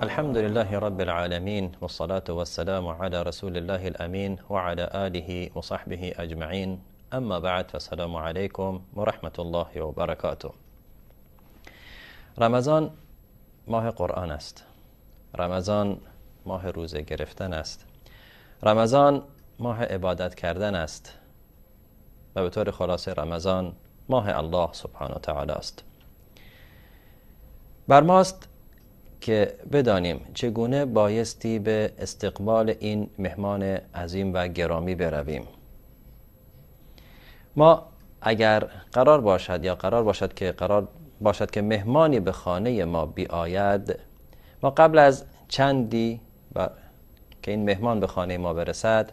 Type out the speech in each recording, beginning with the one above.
الحمد لله رب العالمين، والصلاة والسلام على رسول الله الأمين وعلى آله وصحبه أجمعين. أما بعد، فالسلام علیکم و رحمة الله و برکاته. رمضان ماه قرآن است. رمضان ماه روزه گرفتن است. رمضان ماه عبادت کردن است. و به طور خلاصه رمضان ماه الله سبحانه و تعالی است. بر ماست که بدانیم چگونه بایستی به استقبال این مهمان عظیم و گرامی برویم. ما اگر قرار باشد یا قرار باشد که مهمانی به خانه ما بیاید، ما قبل از چندی که این مهمان به خانه ما برسد،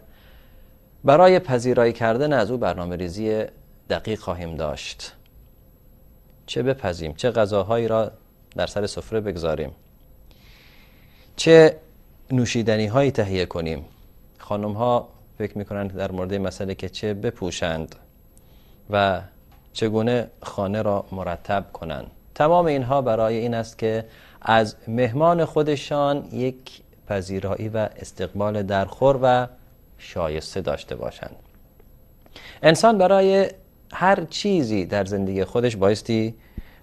برای پذیرایی کردن از او برنامه ریزی دقیق خواهیم داشت. چه بپزیم، چه غذاهایی را در سر سفره بگذاریم، چه نوشیدنی هایی تهیه کنیم. خانم ها فکر میکنند در مورد مسئله که چه بپوشند و چگونه خانه را مرتب کنند. تمام اینها برای این است که از مهمان خودشان یک پذیرایی و استقبال درخور و شایسته داشته باشند. انسان برای هر چیزی در زندگی خودش بایستی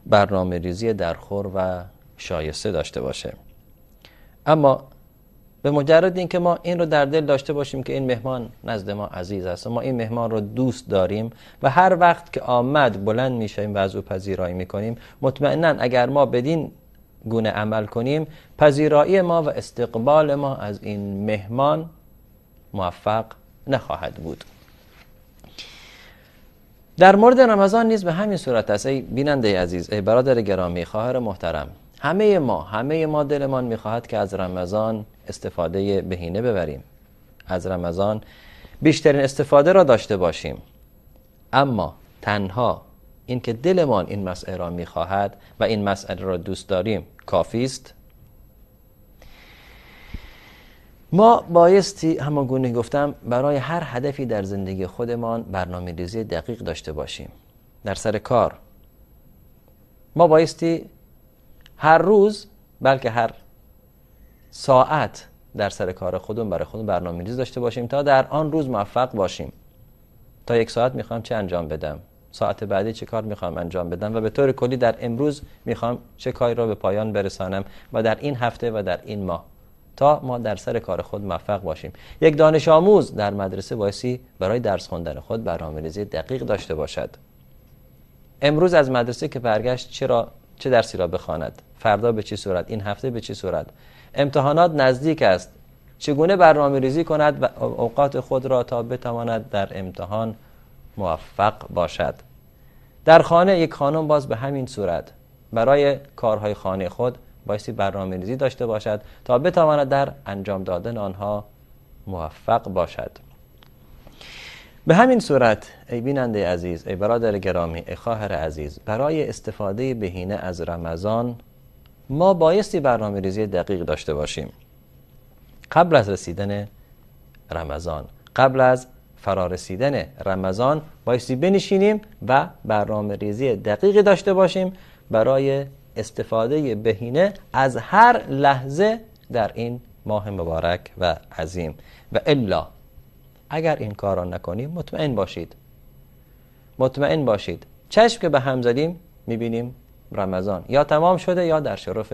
برنامه ریزی درخور و شایسته داشته باشه. اما به مجرد اینکه ما این رو در دل داشته باشیم که این مهمان نزد ما عزیز است و ما این مهمان رو دوست داریم و هر وقت که آمد بلند میشیم و از او پذیرایی میکنیم، مطمئنا اگر ما بدین گونه عمل کنیم، پذیرایی ما و استقبال ما از این مهمان موفق نخواهد بود. در مورد رمضان نیز به همین صورت است. ای بیننده عزیز، ای برادر گرامی، خواهر محترم، همه ما دلمان میخواهد که از رمضان استفاده بهینه ببریم، از رمضان بیشترین استفاده را داشته باشیم. اما تنها این که دلمان این مسئله را میخواهد و این مسئله را دوست داریم کافی است؟ ما بایستی، همان گونه گفتم، برای هر هدفی در زندگی خودمان برنامه ریزی دقیق داشته باشیم. در سر کار ما بایستی هر روز، بلکه هر ساعت در سر کار خودمون برای خودمون برنامه ریزی داشته باشیم تا در آن روز موفق باشیم. تا یک ساعت میخوام چه انجام بدم، ساعت بعدی چه کار میخوام انجام بدم و به طور کلی در امروز میخوام چه کاری را به پایان برسانم و در این هفته و در این ماه، تا ما در سر کار خود موفق باشیم. یک دانش آموز در مدرسه بایستی برای درس خواندن خود برنامه‌ریزی دقیق داشته باشد. امروز از مدرسه که برگشت چه درسی را بخواند، فردا به چه صورت، این هفته به چه صورت، امتحانات نزدیک است، چگونه برنامه‌ریزی کند و اوقات خود را تا بتواند در امتحان موفق باشد. در خانه یک خانم باز به همین صورت برای کارهای خانه خود بایستی برنامه‌ریزی داشته باشد تا بتواند در انجام دادن آنها موفق باشد. به همین صورت ای بیننده عزیز، ای برادر گرامی، ای خواهر عزیز، برای استفاده بهینه از رمضان ما بایستی برنامه‌ریزی دقیق داشته باشیم. قبل از رسیدن رمضان، قبل از فرارسیدن رمضان بایستی بنشینیم و برنامه‌ریزی دقیقی داشته باشیم برای استفاده بهینه از هر لحظه در این ماه مبارک و عظیم. و الا اگر این کار را نکنیم، مطمئن باشید چشم که به هم زدیم میبینیم رمضان یا تمام شده یا در شرف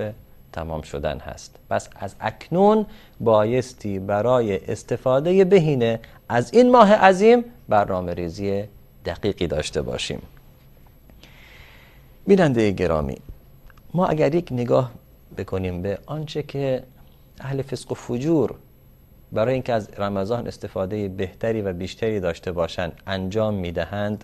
تمام شدن هست. پس از اکنون بایستی برای استفاده بهینه از این ماه عظیم برنامه ریزی دقیقی داشته باشیم. بیننده گرامی، ما اگر یک نگاه بکنیم به آنچه که اهل فسق و فجور برای اینکه از رمضان استفاده بهتری و بیشتری داشته باشند انجام میدهند،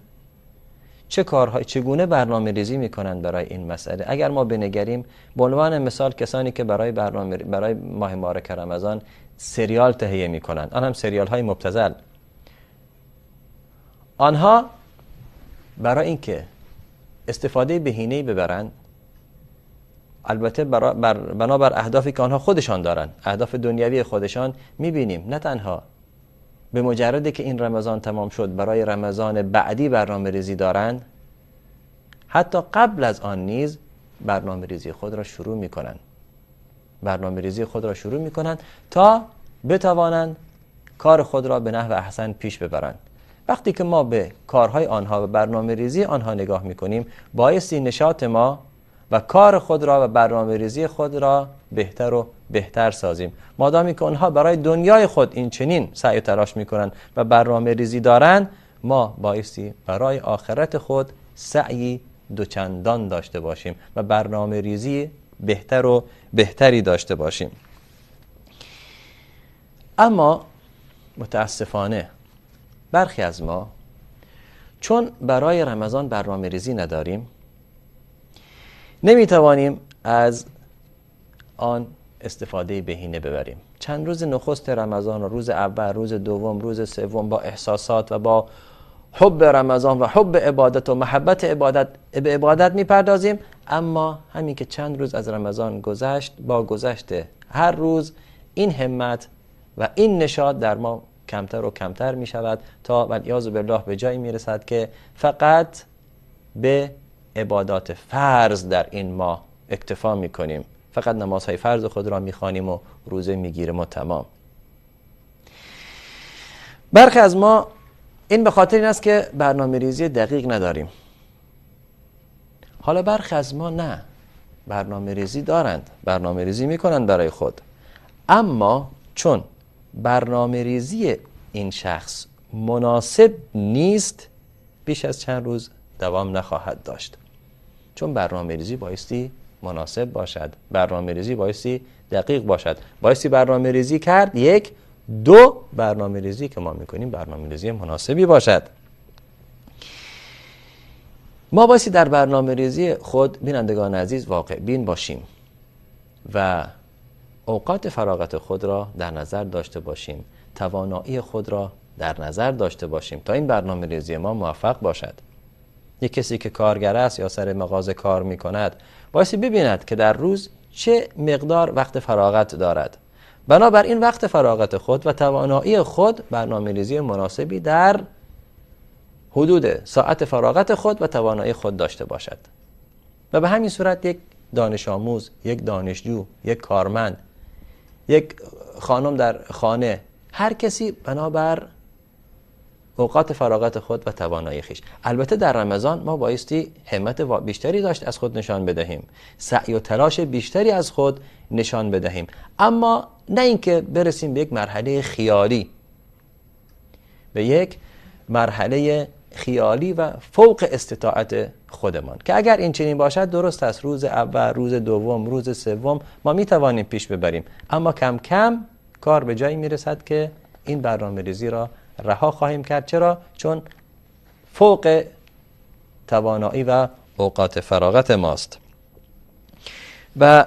چه کارهای، چگونه برنامه ریزی میکنند برای این مسئله. اگر ما بنگریم به عنوان مثال کسانی که برای ماه مبارک رمضان سریال تهیه میکنند، آن هم سریال های مبتذل، آنها برای اینکه استفاده بهینه‌ای ببرند، البته بنابر اهدافی که آنها خودشان دارند، اهداف دنیوی خودشان، میبینیم نه تنها به مجرد که این رمضان تمام شد برای رمضان بعدی برنامه ریزی دارند، حتی قبل از آن نیز برنامه ریزی خود را شروع میکنند. برنامه ریزی خود را شروع میکنند تا بتوانند کار خود را به نحو احسن پیش ببرند. وقتی که ما به کارهای آنها و برنامه ریزی آنها نگاه میکنیم، بایستی نشاط ما و کار خود را و برنامه ریزی خود را بهتر و بهتر سازیم. مادامی که آنها برای دنیای خود این چنین سعی و تلاش میکنند و برنامه ریزی دارند، ما بایستی برای آخرت خود سعی دوچندان داشته باشیم و برنامه ریزی بهتر و بهتری داشته باشیم. اما متاسفانه برخی از ما چون برای رمضان برنامه ریزی نداریم، نمیتوانیم از آن استفاده بهینه ببریم. چند روز نخست رمضان، روز اول، روز دوم، روز سوم، با احساسات و با حب رمضان و حب عبادت و محبت عبادت به عبادت میپردازیم. اما همین که چند روز از رمضان گذشت، با گذشت هر روز این همت و این نشاط در ما کمتر و کمتر می شود تا والعیاذ بالله به جایی می رسد که فقط به عبادات فرض در این ماه اکتفا می کنیم، فقط نمازهای فرض خود را می خوانیم و روزه می گیریم و تمام. برخی از ما این به خاطر این است که برنامه ریزی دقیق نداریم. حالا برخی از ما نه، برنامه ریزی دارند، برنامه ریزی می کنند برای خود، اما چون برنامه ریزی این شخص مناسب نیست، بیش از چند روز دوام نخواهد داشت. چون برنامه ریزی بایستی مناسب باشد، برنامه ریزی بایستی دقیق باشد، بایستی برنامه ریزی کرد. یک، دو، برنامه ریزی که ما میکنیم برنامه ریزی مناسبی باشد. ما بایستی در برنامه ریزی خود، بینندگان عزیز، واقع بین باشیم و اوقات فراغت خود را در نظر داشته باشیم، توانایی خود را در نظر داشته باشیم تا این برنامه ریزی ما موفق باشد. یک کسی که کارگر است یا سر مغازه کار میکند، بایستی ببیند که در روز چه مقدار وقت فراغت دارد. بنابراین وقت فراغت خود و توانایی خود برنامه ریزی مناسبی در حدود ساعت فراغت خود و توانایی خود داشته باشد. و به همین صورت یک دانش آموز، یک دانشجو، یک کارمند، یک خانم در خانه، هر کسی بنابر اوقات فراغت خود و توانایی خویش. البته در رمضان ما بایستی همت بیشتری داشت از خود نشان بدهیم، سعی و تلاش بیشتری از خود نشان بدهیم، اما نه اینکه برسیم به یک مرحله خیالی، به یک مرحله خیالی و فوق استطاعت خودمان، که اگر این چنین باشد درست است، روز اول، روز دوم، روز سوم ما میتوانیم پیش ببریم، اما کم کم کار به جایی میرسد که این برنامه ریزی را رها خواهیم کرد. چرا؟ چون فوق توانایی و اوقات فراغت ماست. و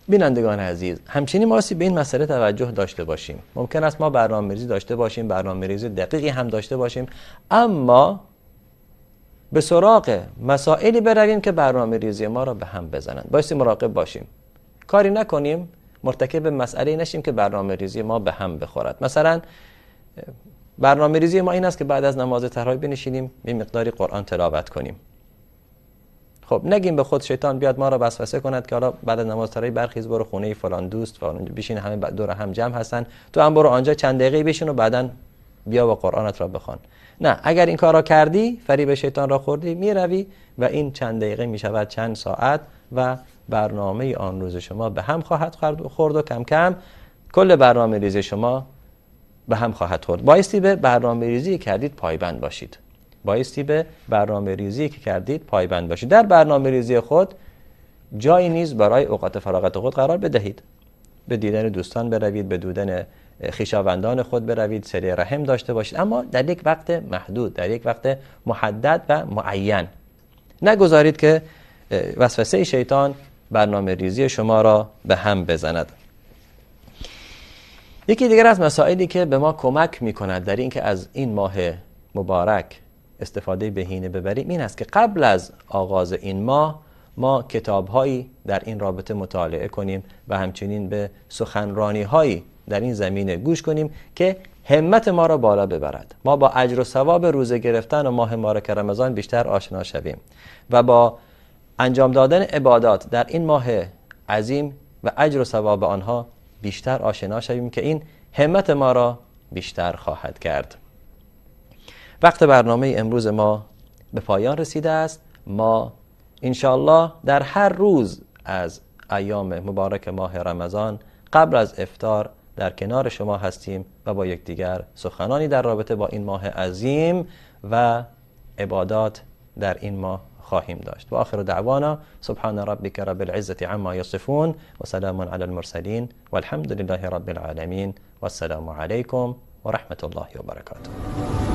بینندگان عزیز، همچنین ما به این مسئله توجه داشته باشیم. ممکن است ما برنامه‌ریزی داشته باشیم، برنامه‌ریزی دقیقی هم داشته باشیم، اما به سراغ مسائلی برویم که برنامه‌ریزی ما را به هم بزنند. بایستی مراقب باشیم، کاری نکنیم مرتکب مسئله نشیم که برنامه‌ریزی ما به هم بخورد. مثلا برنامه‌ریزی ما این است که بعد از نماز تراویح بنشینیم یه مقداری قرآن تلاوت کنیم. خب نگیم به خود شیطان بیاد ما را وسوسه کند که حالا بعد از نماز تراویح برخیز برو خونه فلان دوست فلان بشین، همه دور هم جمع هستن، تو هم برو آنجا چند دقیقه بشین و بعدن بیا و قرآنت را بخوان. نه، اگر این کار را کردی، فریب شیطان را خوردی، میروی و این چند دقیقه میشود چند ساعت و برنامه آن روز شما به هم خواهد خورد و کم کم کل برنامه ریزی شما به هم خواهد خورد. بایستی به برنامه ریزی کردید پایبند باشید. بایستی به برنامه ریزی که کردید پایبند باشید. در برنامه ریزی خود جایی نیز برای اوقات فراغت خود قرار بدهید. به دیدن دوستان بروید، به دیدن خویشاوندان خود بروید، صله رحم داشته باشید، اما در یک وقت محدود، در یک وقت محدد و معین. نگذارید که وسوسه شیطان برنامه ریزی شما را به هم بزند. یکی دیگر از مسائلی که به ما کمک می‌کند در اینکه از این ماه مبارک استفاده بهینه ببریم این است که قبل از آغاز این ماه ما کتاب‌هایی در این رابطه مطالعه کنیم و همچنین به سخنرانی‌هایی در این زمینه گوش کنیم که همت ما را بالا ببرد. ما با اجر و ثواب روزه گرفتن و ماه مبارک رمضان بیشتر آشنا شویم و با انجام دادن عبادات در این ماه عظیم و اجر و ثواب آنها بیشتر آشنا شویم که این همت ما را بیشتر خواهد کرد. وقت برنامه امروز ما به پایان رسیده است. ما انشاءالله در هر روز از ایام مبارک ماه رمضان قبل از افطار در کنار شما هستیم و با یکدیگر سخنانی در رابطه با این ماه عظیم و عبادات در این ماه خواهیم داشت. و آخر دعوانا سبحان ربک رب العزة عما یصفون و سلام علی المرسلین والحمد لله رب العالمین والسلام علیکم و رحمة الله و برکاته.